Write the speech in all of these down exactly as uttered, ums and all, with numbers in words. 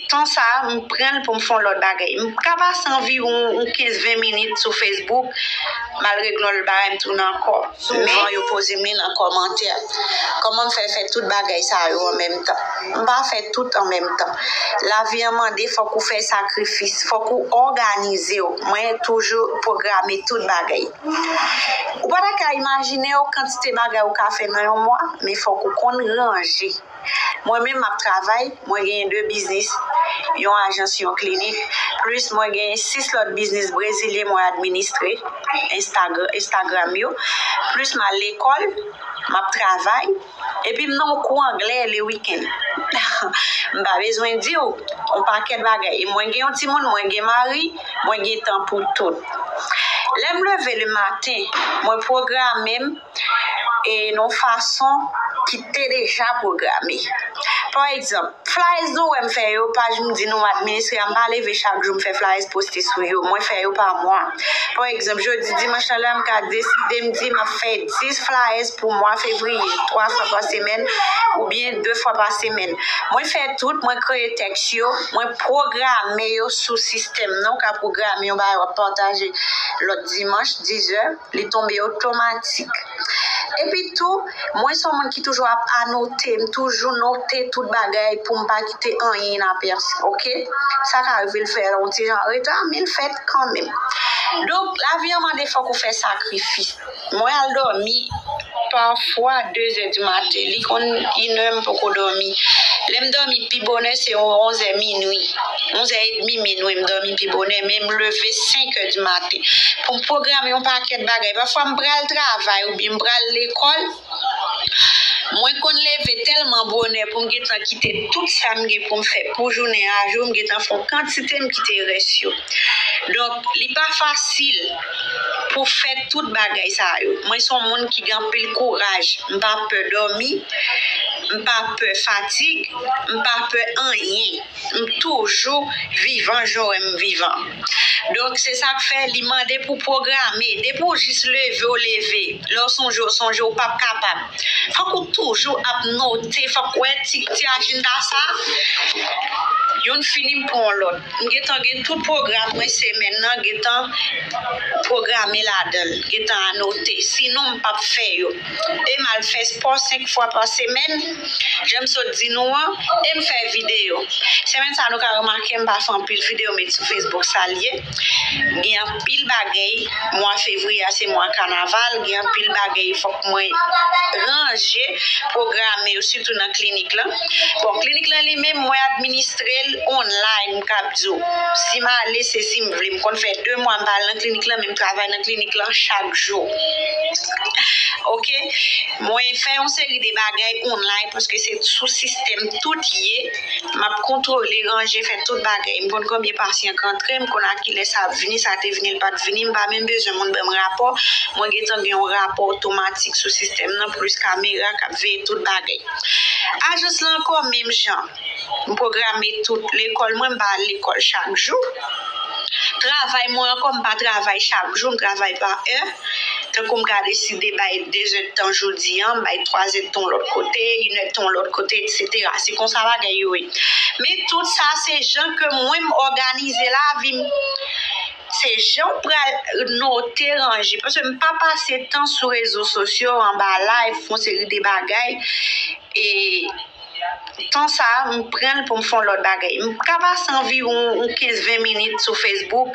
Tan sa a, m pran l pou m fè yon lòt bagay. M ka pase anviwon yon kenz ven minit sou Facebook, m al regle yon lòt bagay, m tounen ankò. Souvan, yo poze m li nan kòmantè. Kòman m fè fè tout bagay sa yo an menm tan? M pa fè tout an menm tan. Lavi an mande fòk ou fè sakrifis, fòk ou òganize w. Mwen toujou pwograme tout bagay. Ou pa ta ka imajine w kantite bagay ou ka fè nan yon mwa, men fòk ou konn ranje. Mwen menm m ap travay, mwen genyen de biznis, yon ajans, yon klinik, plis mwen genyen sis lòt biznis brezilyen mwen administre, Instagram, Instagram yo, plis m al lekòl, m ap travay, epi m nan yon kou anglè le wikenn. M pa bezwen di w, yon pakèt bagay. E mwen gen yon timoun, mwen gen mari, mwen gen tan pou tout. Lè m leve le maten, mwen pwograme m e nan yon fason ki te deja pwograme. Pa egzanp, flyers nou wè m fè yo, pa janm di nou m administre a, m pa leve chak jou m fè flyers poste sou yo. Mwen fè yo pa mwa. Pa egzanp, jodi dimanch lan la, m ka deside m di m ap fè dis flyers pou mwa fevriye, twa fwa pa semèn oubyen de fwa pa semèn. Mwen fè tout, mwen kreye tèks yo, mwen pwograme yo sou sistèm nan. Ou ka pwograme yon bagay w ap pataje lòt dimanch, diz è. Li tonbe otomatik. Epi tou, mwen se yon moun ki toujou ap anote, m toujou note tout bagay pou m pa kite anyen inapèsi, oke? Sa ka rive l fè yon ti jan anreta, men l fèt kanmenm. Donk, lavi an mande fòk ou fè sakrifis. Mwen al dòmi pafwa de zè di maten. Li konn inè m poko dòmi. Lè m dòmi pi bonè, se onz è minwi. Onz è edmi minwi, m dòmi pi bonè, men m leve senk è di maten. Pou m pwograme yon pakèt bagay. Pafwa, m pral travay oubyen m pral lekòl. Mwen konn leve tèlman bonè pou m gentan kite tout sa m gen pou m fè pou jounen a jou, m gentan fè yon kantite, m kite rès yo. Donk, li pa fasil pou fè tout bagay sa yo. Mwen se yon moun ki gen anpil kouraj. M pa pè dòmi, m pa pè fatig, m pa pè anyen. M toujou vivan jan w wè m vivan. Donk, se sa k fè li mande pou w pwograme. Depi w jis leve, w leve. Lè w sonje, w sonje, w p ap kapab. Fòk ou toujou ap note, fòk w wè ti, ti ajanda sa. Youn fini, m pran yon lòt. M gentan gen tout pwogram mwen semèn nan, gentan pwograme ladan l, gentan anote. Sinon, m p ap fè yo. E m al fè spò senk fwa pa semèn, jan m sot di nou an, e m fè videyo. Semèn sa a, nou ka remake m pa fè anpil videyo met sou Facebook, sa l ye. Gen anpil bagay, mwa fevriye a se mwa kanaval, gen anpil bagay fòk mwen ranje, pwograme yo, sitou nan klinik lan. Bon, klinik lan li menm, mwen administre l online, m ka ap di w. Si m ale, se si m vle. M konn fè de mwa m pa al nan klinik lan, men m travay nan klinik lan chak jou. Oke? Mwen fè yon seri de bagay online paske se sou sistèm tout ye. M ap kontwole, ranje, fè tout bagay. M konn konbyen pasyan k rantre, m konn a kilè sa ap vini, sa te vini, l pa t vini. M pa menm bezwen moun ban m rapò. Mwen gentan gen yon rapò otomatik sou sistèm nan, plis kamera k ap veye tout bagay. Ajans lan ankò, menm jan. M pwograme tout. Lekòl mwen, m pa al lekòl chak jou. Travay mwen ankò, m pa travay chak jou, m travay pa è. Tankou m ka deside bay de zè d tan jodi a, m bay twa zè d tan yon lòt kote, inè d tan yon lòt kote, etsetera. Se konsa bagay yo ye. Men tout sa, se jan ke mwen m òganize lavi m. Se jan w pral note, ranje. Paske m pa pase tan sou rezo sosyo, anba live, fè yon seri de bagay. E tan sa a, m pran l pou m fè yon lòt bagay. M ka pase anviwon yon kenz ven minit sou Facebook,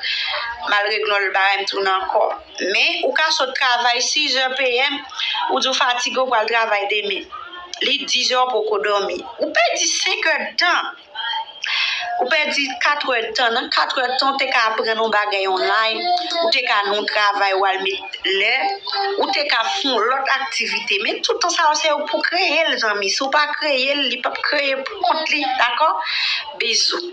m al regle yon lòt bagay, m tounen ankò. Men, ou ka sot travay sis è P M, ou di w fatige, ou pral travay demen. Li dis è, ou poko dòmi. Ou pèdi senk è d tan. Ou pèdi kat è d tan. Nan kat è d tan, ou te ka aprann yon bagay online, ou te ka nan yon travay, ou al met lè, ou te ka fè yon lòt aktivite. Men tout tan sa yo, se ou pou kreye l, zanmi. Si w pa kreye l, li p ap kreye pou kont li, dakò? Bizou.